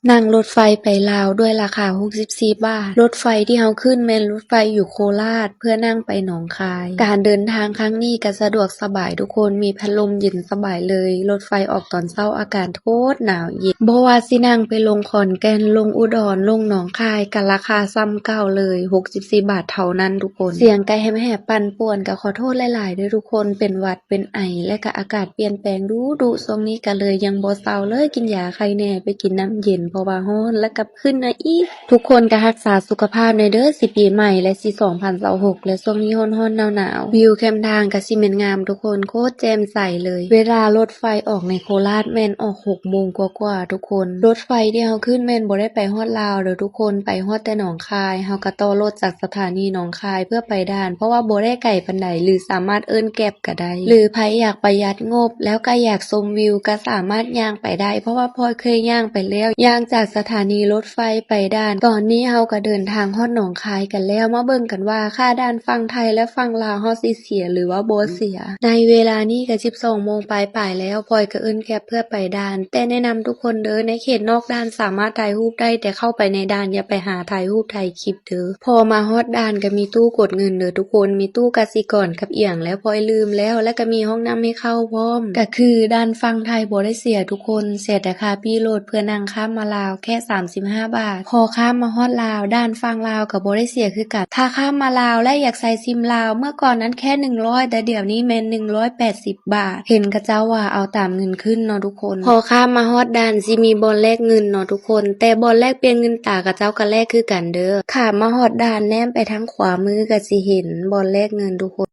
ນັ່ງລົດໄຟໄປລາວດ້ວຍລາຄາຫົກສິບສີ່ບາດ. ລົດໄຟທີ່ເຮົາຂຶ້ນແມ່ນລົດໄຟຢູ່ໂຄລາດ ເພື່ອນັ່ງໄປໜອງຄາຍ. ການເດີນທາງຄັ້ງນີ້ກໍສະດວກສະບາຍທຸກຄົນ, ມີພັດລົມເຢັນສະບາຍເລີຍ. ລົດໄຟອອກຕອນເຊົ້າ ອາກາດໂຄດໜາວເຢັນ. ບໍ່ວ່າຊິນັ່ງໄປລົງຂອນແກ່ນ, ລົງອຸດອນ, ລົງໜອງຄາຍ ກໍລາຄາສ່ຳເກົ່າເລີຍ, ຫົກສິບສີ່ບາດເທົ່ານັ້ນທຸກຄົນ. ສຽງກະແຫບໆປັ່ນປ່ວນ, ກໍຂໍໂທດຫຼາຍໆເດີ້ທຸກຄົນ, ເປັນຫວັດ ເປັນໄອ ແລະກະອາກາດປ່ຽນແປງດຸໆ ຊ່ວງນີ້ກະເລີຍຍັງບໍ່ເຊົາເລີຍ, ກິນຢາໄຄແນ່ ໄປກິນນ້ຳເຢັນ ເພາະວ່າຮ້ອນ ແລະກັບຄືນມາອີກ. ທຸກຄົນກະຮັກສາສຸຂະພາບແນ່ເດີ້, ຊິປີໃໝ່ ແລະຊິສອງພັນຊາວຫົກ ແລະຊ່ວງນີ້ຮ້ອນໆໜາວໆ. ວິວແຄມທາງກະຊິແມ່ນງາມທຸກຄົນ, ໂຄດແຈ່ມໃສເລີຍ. ເວລາລົດໄຟອອກໃນໂຄລາດແມ່ນອອກຫົກໂມງກວ່າໆທຸກຄົນ. ລົດໄຟທີ່ເຮົາຂຶ້ນແມ່ນບໍ່ໄດ້ໄປຮອດລາວເດີ້ທຸກຄົນ, ໄປຮອດແຕ່ໜອງຄາຍ. ເຮົາກະຕໍ່ລົດຈາກສະຖານີໜອງ ຄາຍເພື່ອໄປດ່ານ ເພາະວ່າບໍ່ໄດ້ໄກປານໃດ ຫຼືສາມາດເອີ້ນແກັບກະໄດ້ ຫຼືໃຜຢາກປະຢັດງົບ ແລ້ວກະຢາກຊົມວິວ ກະສາມາດຍ່າງໄປໄດ້ ເພາະວ່າພອຍເຄີຍຍ່າງໄປແລ້ວ ຍ່າງຈາກສະຖານີລົດໄຟໄປດ່ານ. ຕອນນີ້ເຮົາກະເດີນທາງຮອດໜອງຄາຍກັນແລ້ວ ມາເບິ່ງກັນວ່າຄ່າດ່ານຝັ່ງໄທ ແລະຝັ່ງລາວເຮົາຊິເສຍ ຫຼືວ່າບໍ່ເສຍ. ໃນເວລານີ້ກະສິບສອງໂມງປາຍໆແລ້ວ ພອຍກະເອີ້ນແກັບເພື່ອໄປດ່ານ ແຕ່ແນະນຳທຸກຄົນເດີ້ ໃນເຂດນອກດ່ານສາມາດຖ່າຍຮູບໄດ້ ແຕ່ເຂົ້າໄປໃນດ່ານຢ່າໄປຫາຖ່າຍຮູບຖ່າຍຄລິບ ເດີ້. ພໍມາຮອດດ່ານກະມີຕູ້ກົດເງິນເດີ້ທຸກຄົນ, ມີຕູ້ກະສິກອນກັບອີ່ຫຍັງແລ້ວ ພອຍລືມແລ້ວ ແລະກະມີຫ້ອງນ້ຳໃຫ້ເຂົ້າພ້ອມ. ກະຄືດ່ານຝັ່ງໄທບໍ່ໄດ້ເສຍທຸກຄົນ, ເສຍແຕ່ຄ່າປີ້ລົດເພື່ອນັ່ງຂ້າມມາລາວແຄ່ສາມສິບຫ້າບາດ. ພໍຂ້າມມາຮອດລາວ, ດ່ານຝັ່ງລາວກະບໍ່ໄດ້ເສຍຄືກັນ. ຖ້າຂ້າມມາລາວແລ້ວຢາກໃສ່ຊິມລາວ, ເມື່ອກ່ອນນັ້ນແຄ່ໜຶ່ງຮ້ອຍ ແຕ່ດຽວນີ້ແມ່ນໜຶ່ງຮ້ອຍແປດສິບບາດ. ເຫັນເຂົາເຈົ້າວ່າເອົາຕາມເງິນຂຶ້ນເນາະທຸກຄົນ. ພໍຂ້າມມາຮອດດ່ານຊິມີບ່ອນແລກເງິນເນາະທຸກຄົນ, ແຕ່ບ່ອນແລກປ່ຽນເງິນຕາເຂົາເຈົ້າກະແລກຄືກັນເດີ້. ຂ້າມມາຮອດດ່ານແນມໄປທາງຂວາມືກະຊິເຫັນບ່ອນແລກເງິນທຸກຄົນ.